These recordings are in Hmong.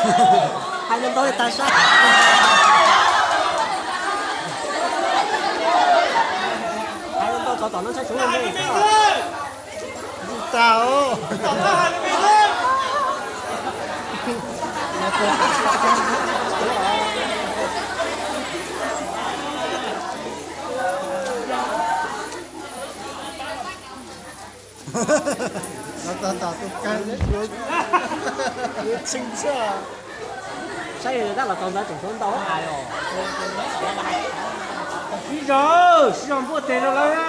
Hais ntau ntau tag sab. Hais ntau ntau tom no saib tsuv ntej. Tag os. Los txog tom tus kawg yuav tshee xwb. Saib tab los txog ntawd tseem tshuav ntau hais os. Sib zog, sib zog npuaj tes rau lawv na.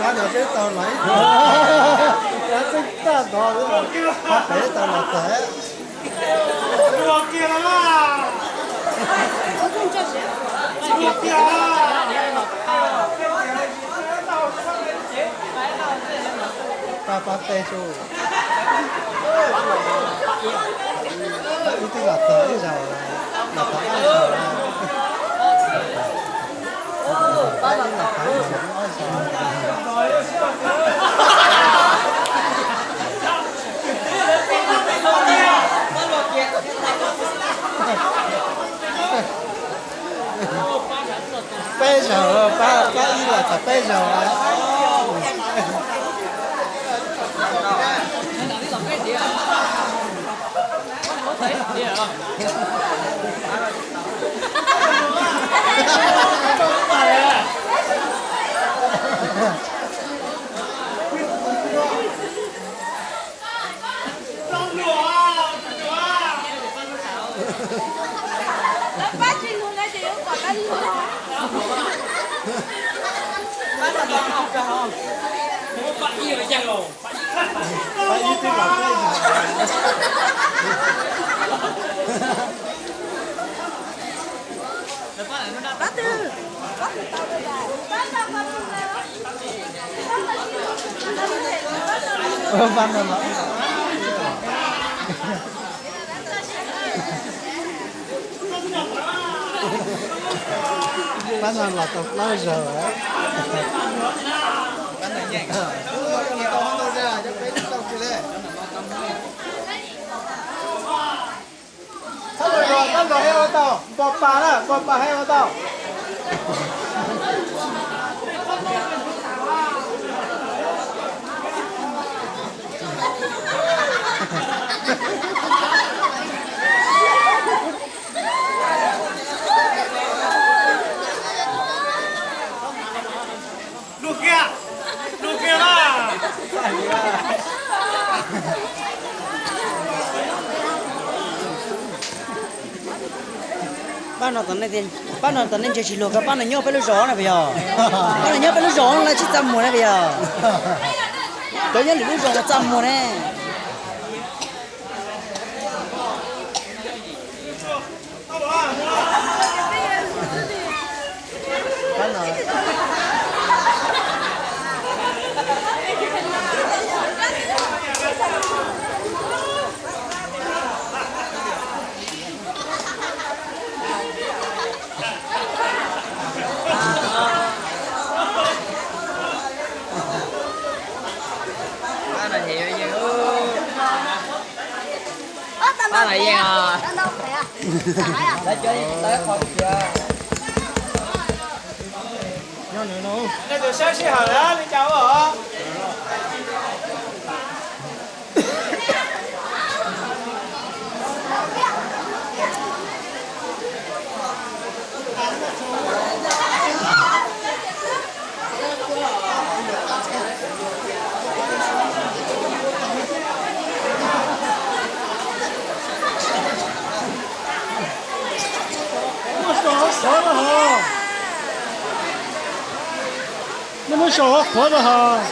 Pab no twb tau los ib, pab twb tag nrho, pab pem tau los tag. Pab pab peb xwb. Pab ib twb los tag ib zaug, los tag ob zaug. Pab ib los tag ib zaug, ob zaug. Peb zaug, pab, pab ib los txog peb zaug. Pab no los tau plaub zaug. Txhob los, txhob los, hais ua tau, npog pas na, npog pas hais ua tau. Luag kiag, luag kiag na. Pab no, pab no tom nej ntsia tsis luag ko, pab no nyob peb lub zos na puas yog? Pab no nyob peb lub zos lawv tsis txaj muag na puas yog? Cov nyob lwm lub zos mas txaj muag ne. Pab no yeej os. Nej tus saib sij hawm na, li cas ua os? Muab saum qhuav rau hos.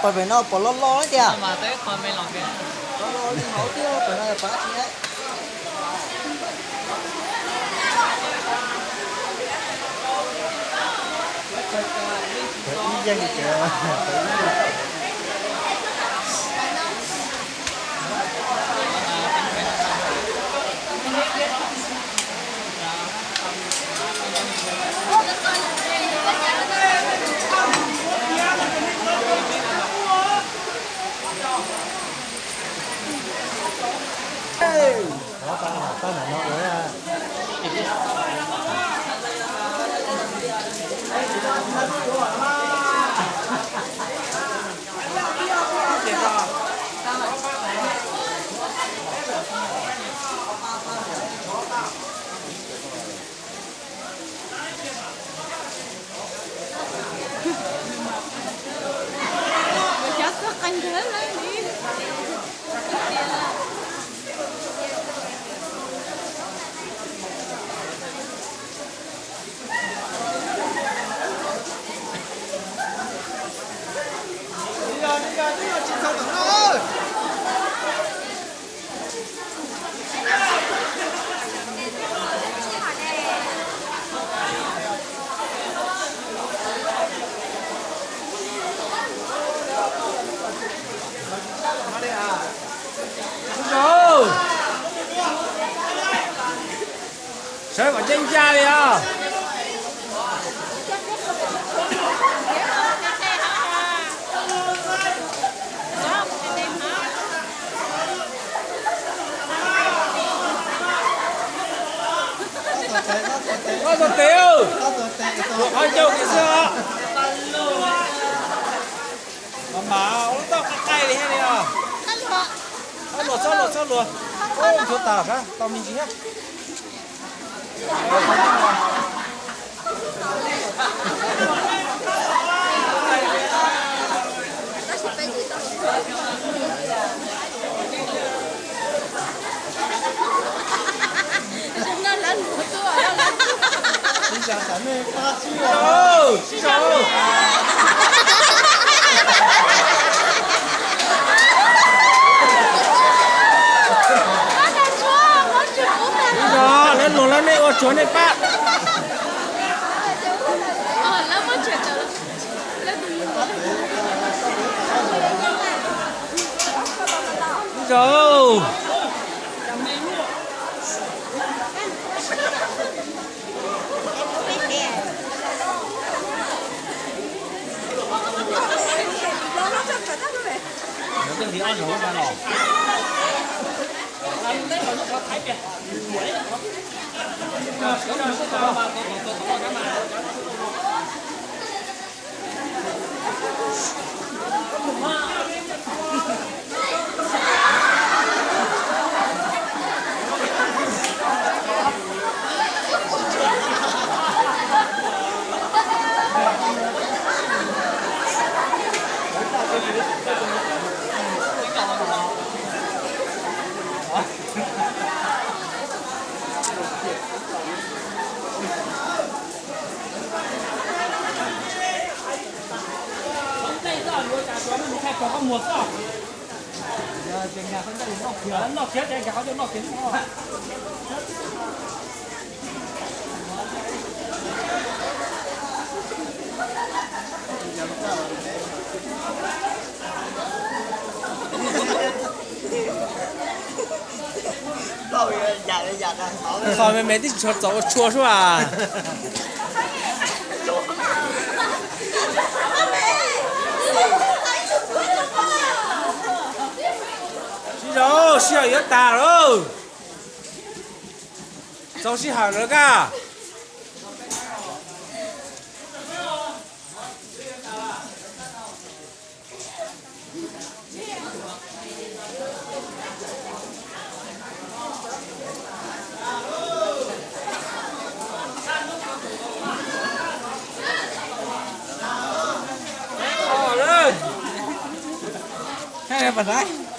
Pawg pem no pom loj loj tiag. Sawv kom ncaj ncaj li os. Koj tus tes, luag qhov ncauj kiag xwb os. Mas mas ua lub toj qaij qaij li thiab li os. Txhob luag, txhob luag, txhob luag. Ub, nchuav tas lawm, tau me ntsis thiab. Lawv luag lawv nej ua tsuag nej pab. Ib zaug. Qhov me me tib tshua txaus ua tshua sub as. Sib zog, sij hawm yuav tas lawm. Txaus sij hawm lawm kaj. Pas xav.